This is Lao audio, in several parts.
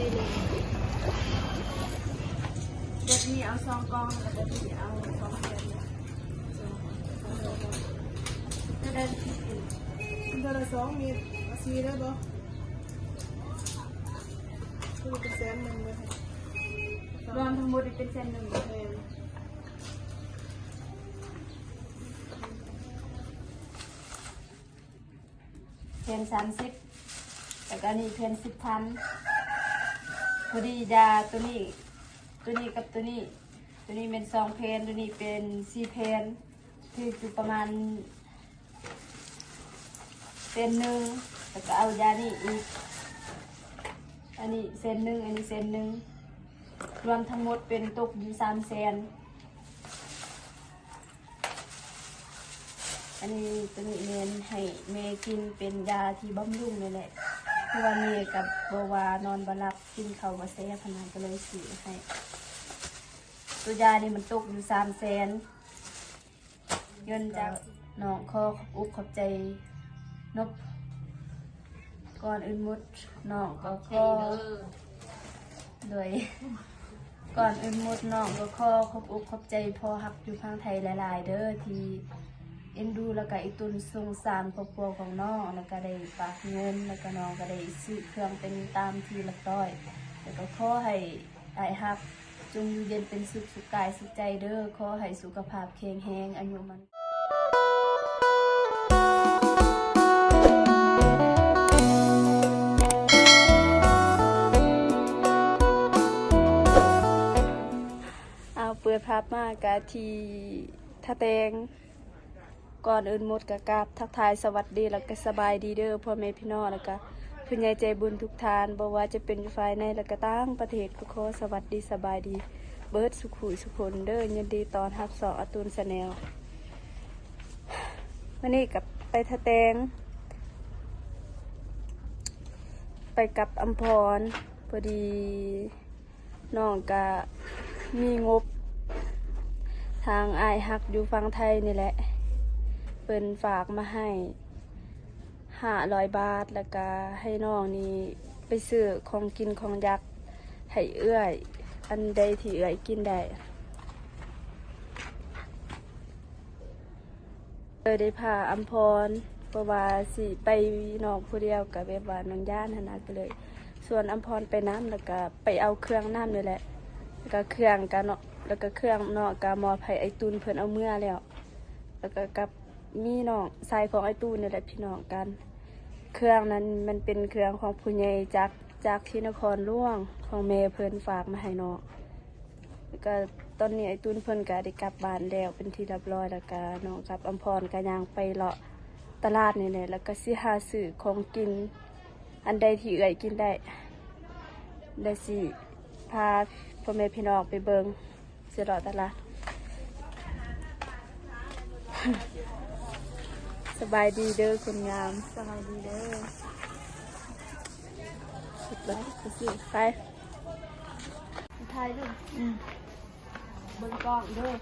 ແບບນີ້ເອົາສອງກ່ອງ ແລ້ວແບບນີ້ເອົາສອງແຜ່ນ. ຈະໄດ້ເທົ່າໃດ? ສອງເມັດ ເອົາສີ່ໄດ້ບໍ່? ຄືເປັນແສນໜຶ່ງເບິດ ລວມທັງໝົດນີ້ເປັນແສນໜຶ່ງ. ແມ່ນ. ແຜ່ນສາມສິບ ແລ້ວກະນີ້ແຜ່ນສິບພັນ. ພໍດີຢາໂຕນີ້ ໂຕນີ້ກັບໂຕນີ້ ໂຕນີ້ແມ່ນສອງແຜ່ນ ໂຕນີ້ເປັນສີ່ແຜ່ນ ຖືກຢູ່ປະມານແສນໜຶ່ງ ແລ້ວກະເອົາຢານີ້ອີກ ອັນນີ້ແສນໜຶ່ງ ອັນນີ້ແສນໜຶ່ງ ລວມທັງໝົດເປັນຕົກຢູ່ສາມແສນ. ອັນນີ້ ໂຕນີ້ແມ່ນໃຫ້ແມ່ກິນເປັນຢາທີ່ບຳລຸງນີ້ແຫຼະ ເພາະວ່າແມ່ກະບໍ່ວ່ານອນບໍ່ຫຼັບ ກິນເຂົ້າບໍ່ແຊບຫັ້ນນະ ກະເລີຍຊື້ໃຫ້. ໂຕຢານີ້ມັນຕົກຢູ່ສາມແສນ ເງິນຈາກນ້ອງ ຂໍຂອບອົກຂອບໃຈນົບ ກ່ອນອື່ນໝົດນ້ອງກໍຂໍ ໂດຍ ກ່ອນອື່ນໝົດນ້ອງກໍຂໍຂອບອົກຂອບໃຈພໍ່ຮັກຢູ່ຝັ່ງໄທຫຼາຍໆເດີ ທີ່ເອັນດູ ແລ້ວກະອີ່ຕຸນສົງສານຄອບຄົວຂອງນ້ອງ ແລ້ວກະໄດ້ຝາກເງິນ ແລ້ວກະນ້ອງກະໄດ້ຊື້ເຄື່ອງເປັນຕາມທີ່ຮຽບຮ້ອຍ ແລ້ວກະຂໍໃຫ້ອ້າຍຮັກ ຈົ່ງຢູ່ເຢັນເປັນສຸກ ສຸກກາຍສຸກໃຈເດີ ຂໍໃຫ້ສຸຂະພາບແຂງແຮງ ອາຍຸໝັ້ນ. ເອົາ ເປີດພາບມາກະທີ່ທ່າແຕງ. ກ່ອນອື່ນໝົດກະກາບທັກທາຍສະຫວັດດີ ແລ້ວກະສະບາຍດີເດີພໍ່ແມ່ພີ່ນ້ອງ ແລ້ວກະຜູ້ໃຫຍ່ໃຈບຸນທຸກທ່ານ ບໍ່ວ່າຈະເປັນຢູ່ພາຍໃນ ແລ້ວກະຕ່າງປະເທດ ກໍຂໍສະຫວັດດີສະບາຍດີເບິດສຸຂູສຸຄົນເດີ. ຍິນດີຕ້ອນຮັບຊ່ອງອາຕູນແຊນແນວ. ມື້ນີ້ກະໄປທ່າແຕງ ໄປກັບອຳພອນ ພໍດີ ນ້ອງກະມີງົບ ທາງອ້າຍຮັກຢູ່ຝັ່ງໄທນີ້ແຫຼະ ເພິ່ນຝາກມາໃຫ້ຫ້າຮ້ອຍບາດ ແລ້ວກະໃຫ້ນ້ອງນີ້ໄປຊື້ຂອງກິນຂອງຢາກໃຫ້ເອື້ອຍ ອັນໃດທີ່ເອື້ອຍກິນໄດ້. ເອີ ໄດ້ພາອຳພອນ ເພາະວ່າຊິໄປນ້ອງຜູ້ດຽວ ກະແບບວ່ານ້ອງຢ້ານຫັ້ນນະ ກະເລີຍຊວນອຳພອນໄປນຳ ແລ້ວກະໄປເອົາເຄື່ອງນຳນີ້ແຫຼະ ແລ້ວກະເຄື່ອງກະເນາະ ແລ້ວກະເຄື່ອງເນາະ ກະມອບໃຫ້ໄອ້ຕູນເພິ່ນເອົາເມືອແລ້ວ ແລ້ວກະກັບມີນ້ອງຊາຍຂອງໄອ້ຕູນນີ້ແຫຼະ ພີ່ນ້ອງກັນ. ເຄື່ອງນັ້ນມັນເປັນເຄື່ອງຂອງຜູ້ໃຫຍ່ຈາກ ຈາກທີ່ນະຄອນຫຼວງຂອງແມ່ເພິ່ນຝາກມາໃຫ້ນ້ອງ. ແລ້ວກະຕອນນີ້ໄອ້ຕູນເພິ່ນກະໄດ້ກັບບ້ານແລ້ວເປັນທີ່ຮຽບຮ້ອຍ ແລ້ວກະນ້ອງກັບອຳພອນກະຍ່າງໄປເລາະຕະຫຼາດນີ້ແຫຼະ ແລ້ວກະຊິຫາຊື້ຂອງກິນ ອັນໃດທີ່ເອື້ອຍກິນໄດ້ ແລ້ວຊິພາພໍ່ແມ່ພີ່ນ້ອງໄປເບິ່ງ ຊິເລາະຕະຫຼາດ. ສະບາຍດີເດີຄົນງາມ. ສະບາຍດີເດີ. ໄປ ຖ່າຍຮູບ ອືມ ເບິ່ງກ້ອງເດີ.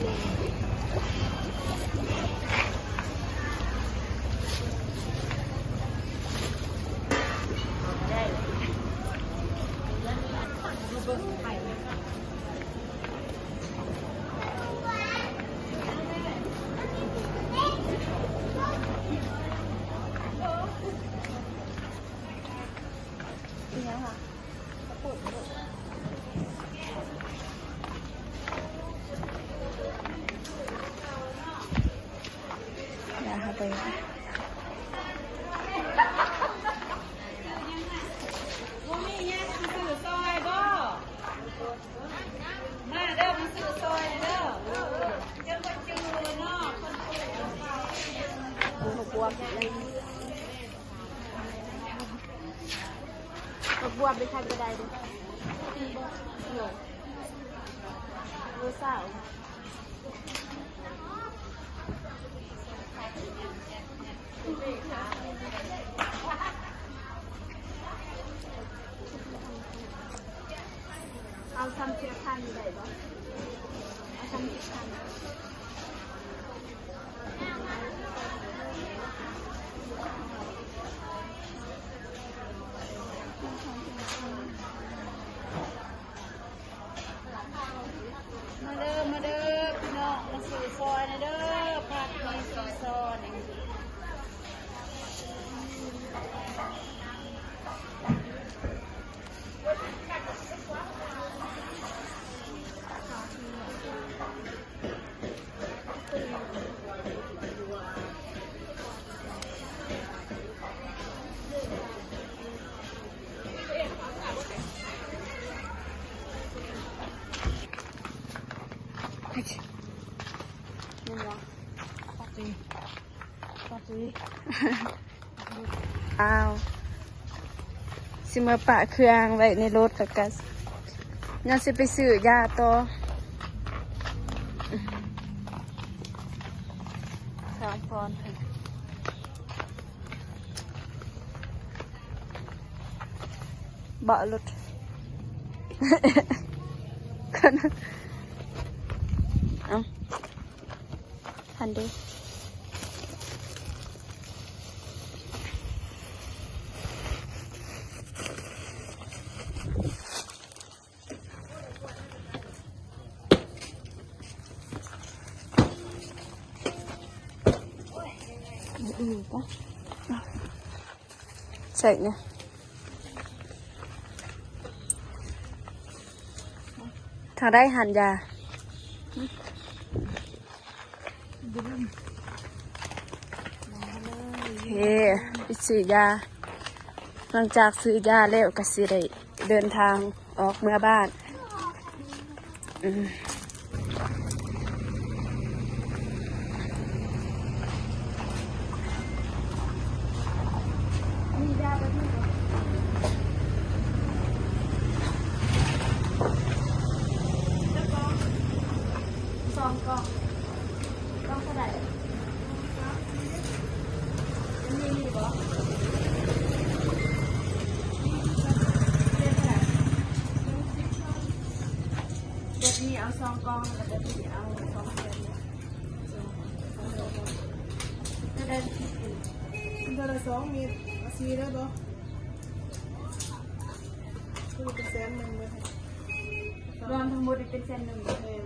ດຽວເຮົາໄປ ບໍ່ມີຫຍັງ ຊື້ຊອຍບໍ່? ມາເດີ ມາຊື້ຊອຍເດີ ເອີ ເອີ ເຈົ້າບໍ່ຈື່ເນາະ ຄົນເປີດຂອງເຂົາ ບວບ ບວບໄດ້ທັນກໍໄດ້ເດີ ໂລຊາວ. ເອົາສາມສິບພັນໄດ້ບໍ່? ເອົາສາມສິບພັນ. ມາເດີ ມາເດີ ພີ່ນ້ອງ ມາຊື້ຊອຍແດ່ເດີ ຜັກມີຊີຊອນ. ອ້າວ ຊິເມືອປະເຄື່ອງໄວ້ໃນລົດ ແລ້ວກະຍັງຊິໄປຊື້ຢາຕໍ່ ສາມພອນ. ເບາະລົດ ເອົ້າ ຫັ້ນເດ້. ໃສ່ນະ ເທົ່າໃດຫັ້ນຢາ? ເອີ ໄປຊື້ຢາ. ຫຼັງຈາກຊື້ຢາແລ້ວກໍຊິໄດ້ເດີນທາງອອກເມືອບ້ານ. ອືມ ມີຢາແບບນີ້ບໍ່? ສອງກ່ອງ ກ່ອງເທົ່າໃດ? ມີຢູ່ບໍ່? ແບບນີ້ເອົາສອງກ່ອງ ແລ້ວແບບນີ້ເອົາສອງແຜ່ນ. ເທົ່າໃດ? ເທື່ອລະສອງເມັດ ເອົາສີ່ເລີຍບໍ່? ຄືເປັນແສນໜຶ່ງເບິດ ລວມທັງໝົດນີ້ເປັນແສນໜຶ່ງ. ແມ່ນ.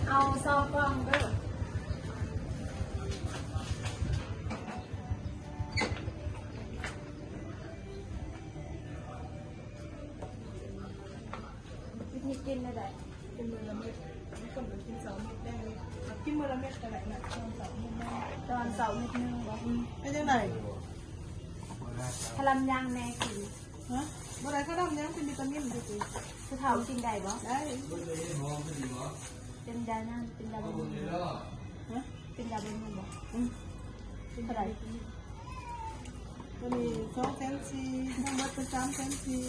ເອົາສອງກ່ອງເດີ. ວິທີກິນແນວໃດ? ກິນມື້ລະເມັດ ມື້ກ່ອນກໍກິນສອງເມັດ ແລງນີ້ກິນມື້ລະເມັດກໍໄດ້ນະ ຕອນເຊົ້າເມັດໜຶ່ງ ຕອນເຊົ້າເມັດໜຶ່ງບໍ່? ອືມ ເປັນຈັ່ງໃດ? ພະລາມຍັງແນ່ກິນ ຮະ? ບໍ່ໄດ້ ພະລາມຍັງເປັນວິຕາມິນ ຜູ້ເຖົ້າກິນໄດ້ບໍ່? ໄດ້. ເປັນຢານາງ ເປັນຢານາງ ຮະ? ເປັນຢາເປັນເງິນບໍ່? ອືມ ເທົ່າໃດ? ຕົວນີ້ສອງແສນສີ່ ທັງໝົດເປັນສາມແສນສີ່.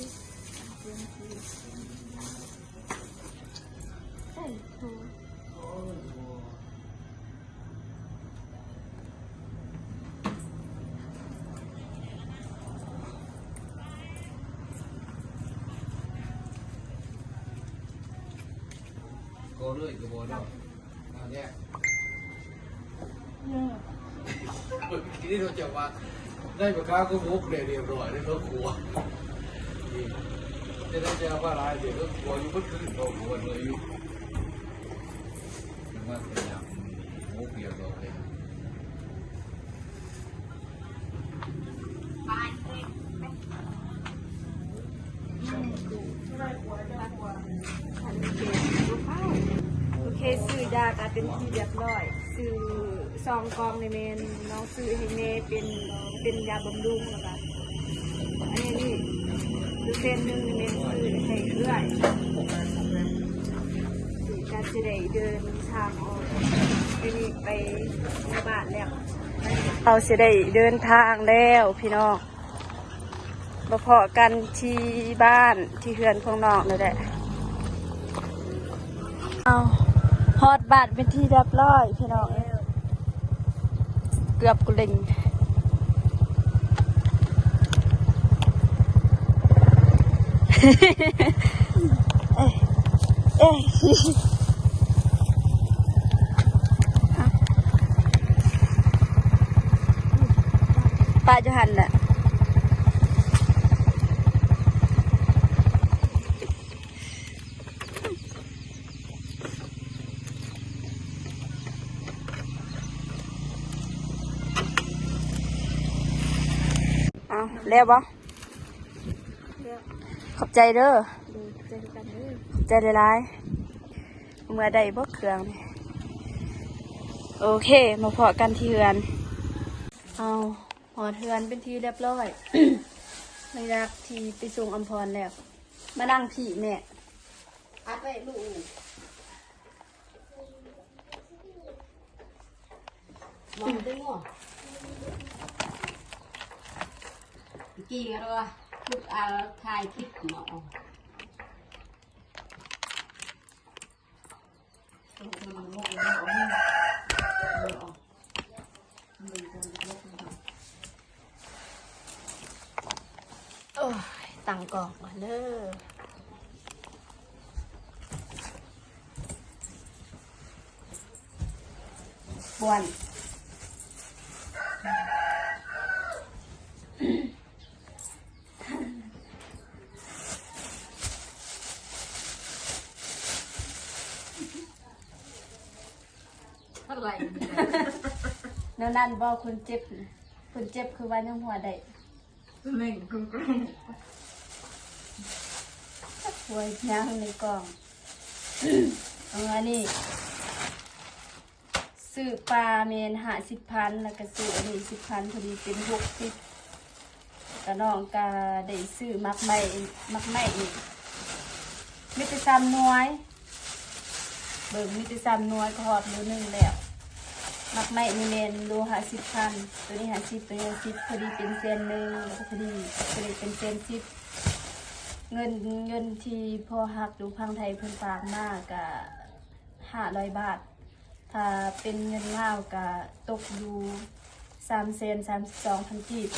ກໍເລີຍກໍບໍ່ເນາະ ອັນເນີ້ຍ ເມື່ອກີ້ນີ້ເຮົາຈະວ່າ ໄດ້ປາກກາກໍໝົກແລ້ວ ຮຽບຮ້ອຍເລີຍ ເຮົາຂົວ ນີ້ ຈະໄດ້ແຕ່ວ່າຫຼາຍເດ ເຮົາຂົວຢູ່ເບິດຄືນ ເຮົາຂົວເມື່ອຢູ່ ຈັ່ງວ່າພະຍາຍາມໝົກຮຽບຮ້ອຍເລີຍ. ໂອເຄ ຊື້ຢາກະເປັນທີ່ຮຽບຮ້ອຍ ຊື້ສອງກ່ອງນີ້ແມ່ນນ້ອງຊື້ໃຫ້ແມ່ ເປັນ ເປັນຢາບຳລຸງ ແລ້ວກະອັນນີ້ນີ້ ອີກເສັ້ນໜຶ່ງນີ້ແມ່ນຊື້ໃຫ້ເອື້ອຍ ກະຊິໄດ້ເດີນທາງອອກ ໄປນີ້ໄປເມືອບ້ານແລ້ວ. ເຮົາຊິໄດ້ເດີນທາງແລ້ວພີ່ນ້ອງ ມາພໍ້ກັນທີ່ບ້ານ ທີ່ເຮືອນຂອງນ້ອງນັ້ນແຫຼະ. ເອົາ ຮອດບ້ານເປັນທີ່ຮຽບຮ້ອຍພີ່ນ້ອງ ເກືອບກູເລັງ ເອີຍ ເອີຍ ປະຢູ່ຫັ້ນແຫຼະ. ເອົາ ແລ້ວບໍ່? ແລ້ວ ຂອບໃຈເດີ. ໂດຍ ຂອບໃຈຄືກັນເດີ. ຂອບໃຈຫຼາຍໆ. ເມືອໄດ້ບໍ່ເຄື່ອງນີ້? ໂອເຄ ມາພໍ້ກັນທີ່ເຮືອນ. ເອົາ ຮອດເຮືອນເປັນທີ່ຮຽບຮ້ອຍ ຫຼັງຈາກທີ່ໄປສົ່ງອຳພອນແລ້ວ. ມານັ່ງພີ້ແມ່ ອັດໄວ້ລູກ. ມອງໄດ້ງໍ ກີ້ກໍວ່າ ຄື ອ່າ ຖ່າຍຄລິບເນາະ. ໂອ້ຍ ຕັ້ງກ້ອງກ່ອນເດີ ບວນ. ແນວນັ້ນບໍ່ ຄົນເຈັບ ຄົນເຈັບຄືວ່າຍັງຫົວໄດ້ ເໜັງ ຫົວຍ່າງໃນກ້ອງ. ເອີ ອັນນີ້ ຊື້ປາແມ່ນຫ້າສິບພັນ ແລ້ວກະຊື້ອັນນີ້ສິບພັນ ພໍດີເປັນຫົກສິບ. ກະນ້ອງກະໄດ້ຊື້ໝາກໄມ້ ໝາກໄມ້ນີ້ມີແຕ່ສາມໜ່ວຍ ເບິ່ງ ມີແຕ່ສາມໜ່ວຍກະຮອດໂລໜຶ່ງແລ້ວ. ໝາກໄມ້ນີ້ແມ່ນໂລຫ້າສິບພັນ ໂຕນີ້ຫ້າສິບ ໂຕນີ້ຫ້າສິບ ພໍດີເປັນແສນໜຶ່ງ ແລ້ວກະພໍດີ ພໍດີເປັນແສນສິບ. ເງິນ ເງິນທີ່ພໍ່ຮັກຢູ່ຝັ່ງໄທເພິ່ນຝາກມາກະຫ້າຮ້ອຍບາດ. ຖ້າເປັນເງິນລາວກະຕົກຢູ່ສາມແສນສາມສິບສອງພັນກີບ.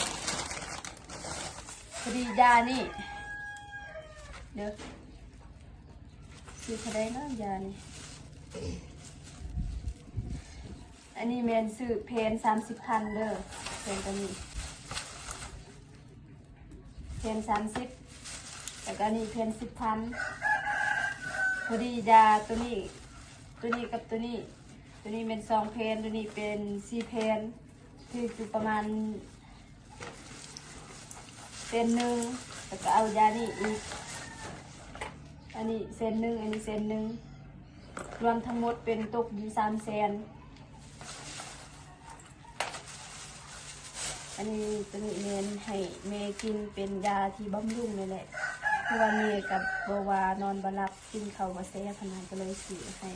ພໍດີຢານີ້ເດີ ຊື້ເທົ່າໃດເນາະຢານີ້? ອັນນີ້ແມ່ນຊື້ແຜ່ນສາມສິບພັນເດີ ແຜ່ນໂຕນີ້. ແຜ່ນສາມສິບ ແລ້ວກະອັນນີ້ແຜ່ນສິບພັນ. ພໍດີຢາໂຕນີ້ ໂຕນີ້ກັບໂຕນີ້ ໂຕນີ້ແມ່ນສອງແຜ່ນ ໂຕນີ້ເປັນສີ່ແຜ່ນ ຖືກຢູ່ປະມານແສນໜຶ່ງ ແລ້ວກະເອົາຢານີ້ອີກ ອັນນີ້ແສນໜຶ່ງ ອັນນີ້ແສນໜຶ່ງ ລວມທັງໝົດເປັນຕົກຢູ່ສາມແສນ. ອັນນີ້ ໂຕນີ້ແມ່ນໃຫ້ແມ່ກິນເປັນຢາທີ່ບຳລຸງນີ້ແຫຼະ ເພາະວ່າແມ່ກະບໍ່ວ່ານອນບໍ່ຫຼັບ ກິນເຂົ້າບໍ່ແຊບຫັ້ນນະ ກະເລີຍຊື້ໃຫ້.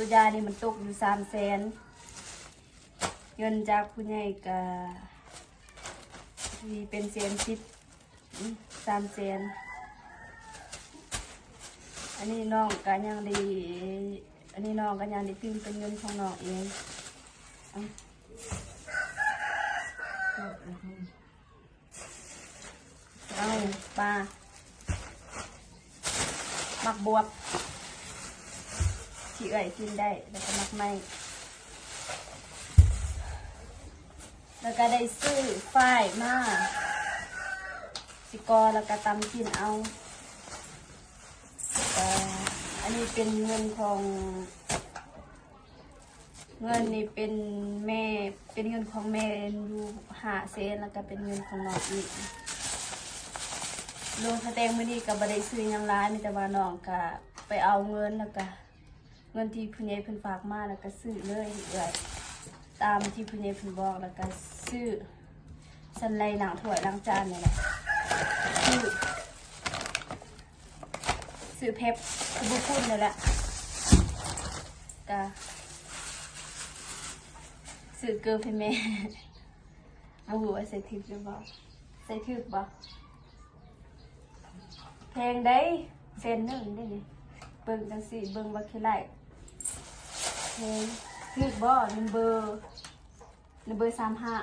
ຕົວຢານີ້ມັນຕົກຢູ່ສາມແສນ ເງິນຈາກຜູ້ໃຫຍ່ກະຊິເປັນແສນສິບ ອືມ ສາມແສນ. ອັນນີ້ນ້ອງກະຍັງໄດ້ ອັນນີ້ນ້ອງກະຍັງໄດ້ຕື່ມເປັນເງິນຂອງນ້ອງເອງ. ເອົາ ເອົາປາ ໝາກບວບ ທີ່ເອື້ອຍກິນໄດ້ ແລ້ວກໍໝາກໄມ້ ແລ້ວກໍໄດ້ຊື້ຝ້າຍມາ ຊິກໍ ແລ້ວກໍຕຳກິນເອົາ. ເອີ ອັນນີ້ເປັນເງິນຂອງ ເງິນນີ້ເປັນແມ່ ເປັນເງິນຂອງແມ່ຢູ່ຫ້າແສນ ແລ້ວກໍເປັນເງິນຂອງນ້ອງອີກ. ລົງຂະແຕງມື້ນີ້ກໍບໍ່ໄດ້ຊື້ຫຍັງຫຼາຍ ມີແຕ່ວ່ານ້ອງກໍໄປເອົາເງິນ ແລ້ວກໍເງິນທີ່ຜູ້ໃຫຍ່ເພິ່ນຝາກມາ ແລ້ວກໍຊື້ເລີຍເອື້ອຍ ຕາມທີ່ຜູ້ໃຫຍ່ເພິ່ນບອກ ແລ້ວກໍຊື້ ຊັ້ນໄລ່ລ້າງຖ້ວຍລ້າງຈານນີ້ແຫຼະ ຊື້ ຊື້ເພັບ ສະບູຝຸ່ນນີ້ແຫຼະ ກະຊື້ເກີບໃຫ້ແມ່ ບໍ່ຮູ້ວ່າໃສ່ຖືກຫຼືບໍ່ ໃສ່ຖືກບໍ່? ແພງໃດ ແສນໜຶ່ງເດ້ນີ້ ເບິ່ງຈັ່ງຊີ້ ເບິ່ງວ່າຂີ້ໄລ່ ແພງ ຖືກບໍ່? ໜຶ່ງເບີ ໜຶ່ງເບີສາມຫ້າ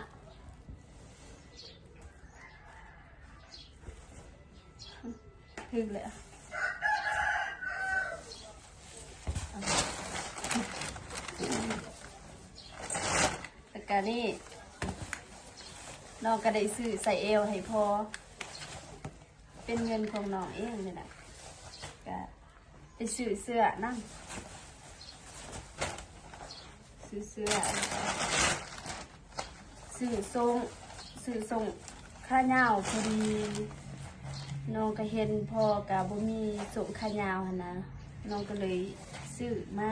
ຖືກແລ້ວ. ແລ້ວກະນີ້ ນ້ອງກະໄດ້ຊື້ໄຊແອວໃຫ້ພໍ່ ເປັນເງິນຂອງນ້ອງເອງນີ້ນະ ກະໄປຊື້ເສື້ອນຳ ຊື້ເສື້ອ ແລ້ວກະຊື້ສົ້ງ ຊື້ສົ້ງຂາຍາວ ພໍດີນ້ອງກະເຫັນພໍ່ກະບໍ່ມີສົ້ງຂາຍາວຫັ້ນນະ ນ້ອງກະເລີຍຊື້ມາ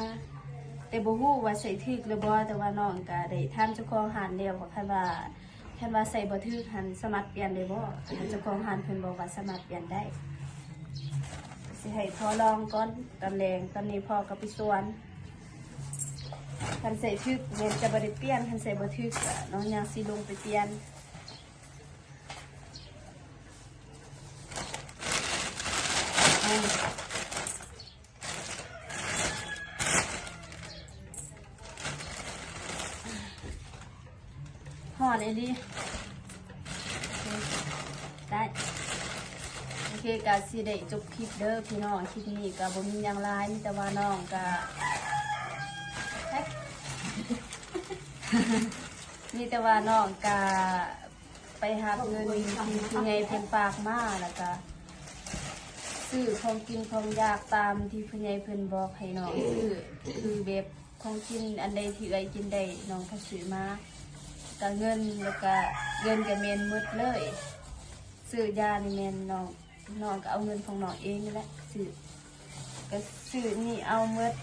ແຕ່ບໍ່ຮູ້ວ່າໃສ່ຖືກຫຼືບໍ່ ແຕ່ວ່ານ້ອງກະໄດ້ຖາມເຈົ້າຂອງຮ້ານແລ້ວ ວ່າຄັນວ່າ ຄັນວ່າໃສ່ບໍ່ຖືກຫັ້ນສາມາດປ່ຽນໄດ້ບໍ່? ເຈົ້າຂອງຮ້ານເພິ່ນບອກວ່າສາມາດປ່ຽນໄດ້. ຊິໃຫ້ພໍ່ລອງກ່ອນຕອນແລງ. ຕອນນີ້ພໍ່ກໍໄປສວນ. ຄັນໃສ່ຖືກແມ່ນຈະບໍ່ໄດ້ປ່ຽນ, ຄັນໃສ່ບໍ່ຖືກກໍນ້ອງຍັງຊິລົງໄປປ່ຽນ. ຮ້ອນອີ່ຫຼີ. ໂອເຄ ໄດ້ ໂອເຄ ກະຊິໄດ້ຈົບຄລິບເດີພີ່ນ້ອງ. ຄລິບນີ້ກະບໍ່ມີຫຍັງຫຼາຍ ມີແຕ່ວ່ານ້ອງກະ ມີແຕ່ວ່ານ້ອງກະ ໄປຮັບເງິນທີ່ຜູ້ໃຫຍ່ເພິ່ນຝາກມາ ແລ້ວກະຊື້ຂອງກິນຂອງຢາກຕາມທີ່ຜູ້ໃຫຍ່ເພິ່ນບອກໃຫ້ນ້ອງຊື້ ຄືແບບຂອງກິນອັນໃດທີ່ເອື້ອຍກິນໄດ້ ນ້ອງກໍຊື້ມາ. ກະເງິນ ແລ້ວກະເງິນກະແມ່ນໝົດເລີຍ. ຊື້ຢານີ້ແມ່ນນ້ອງ ນ້ອງກໍເອົາເງິນຂອງນ້ອງເອງນີ້ແຫຼະ ຊື້ ກໍຊື້ນີ້ເອົາໝົດ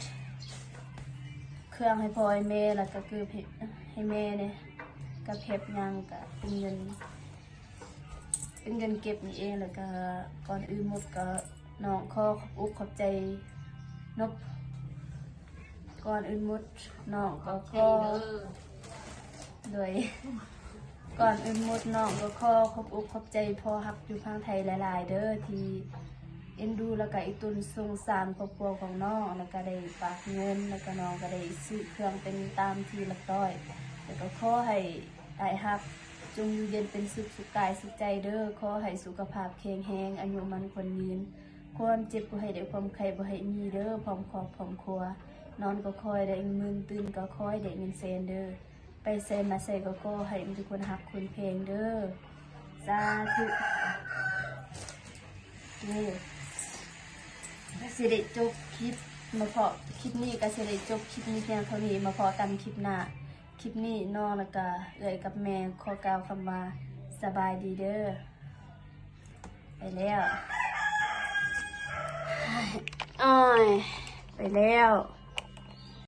ເຄື່ອງໃຫ້ພໍ່ໃຫ້ແມ່ ແລ້ວກໍເກີບໃຫ້ ໃຫ້ແມ່ແດ່ ກັບແຄບຫຍັງກໍເປັນເງິນ ເປັນເງິນເກັບນີ້ເອງ. ແລ້ວກໍກ່ອນອື່ນໝົດກໍນ້ອງຂໍຂອບອົກຂອບໃຈເນາະ ກ່ອນອື່ນໝົດນ້ອງກໍຂໍ ໂດຍ ກ່ອນອື່ນໝົດນ້ອງກໍຂໍຂອບອົກຂອບໃຈພໍ່ຮັກຢູ່ຝັ່ງໄທຫຼາຍໆເດີ ທີ່ເອັນດູ ແລ້ວກໍອີ່ຕຸນສົງສານຄອບຄົວຂອງນ້ອງ ແລ້ວກໍໄດ້ຝາກເງິນ ແລ້ວກໍນ້ອງກໍໄດ້ຊື້ເຄື່ອງເປັນຕາມທີ່ລຽບຮ້ອຍ. ແລ້ວກໍຂໍໃຫ້ອ້າຍຮັກຈົ່ງຢູ່ເຢັນເປັນສຸກ ສຸກກາຍສຸກໃຈເດີ ຂໍໃຫ້ສຸຂະພາບແຂງແຮງ ອາຍຸໝັ້ນຂວັນຍືນ ຄວາມເຈັບບໍ່ໃຫ້ໄດ້ ຄວາມໄຂ້ບໍ່ໃຫ້ມີເດີ ພ້ອມຄອບພ້ອມຄົວ ນອນກໍຂໍໃຫ້ໄດ້ເງິນໝື່ນ ຕື່ນກໍຂໍໃຫ້ໄດ້ເງິນແສນເດີ ໄປໃສມາໃສກໍຂໍໃຫ້ມີແຕ່ຄົນຮັກຄົນແພງເດີ ສາທຸ. ນີ້ ກໍຊິໄດ້ຈົບຄລິບມາພໍ້ ຄລິບນີ້ກໍຊິໄດ້ຈົບຄລິບນີ້ພຽງເທົ່ານີ້ ມາພໍ້ກັນຄລິບໜ້າ. ຄລິບນີ້ນ້ອງ ແລ້ວກະເອື້ອຍກັບແມ່ຂໍກ່າວຄຳວ່າ ສະບາຍດີເດີ ໄປແລ້ວ ໂອ້ຍ ໄປແລ້ວ.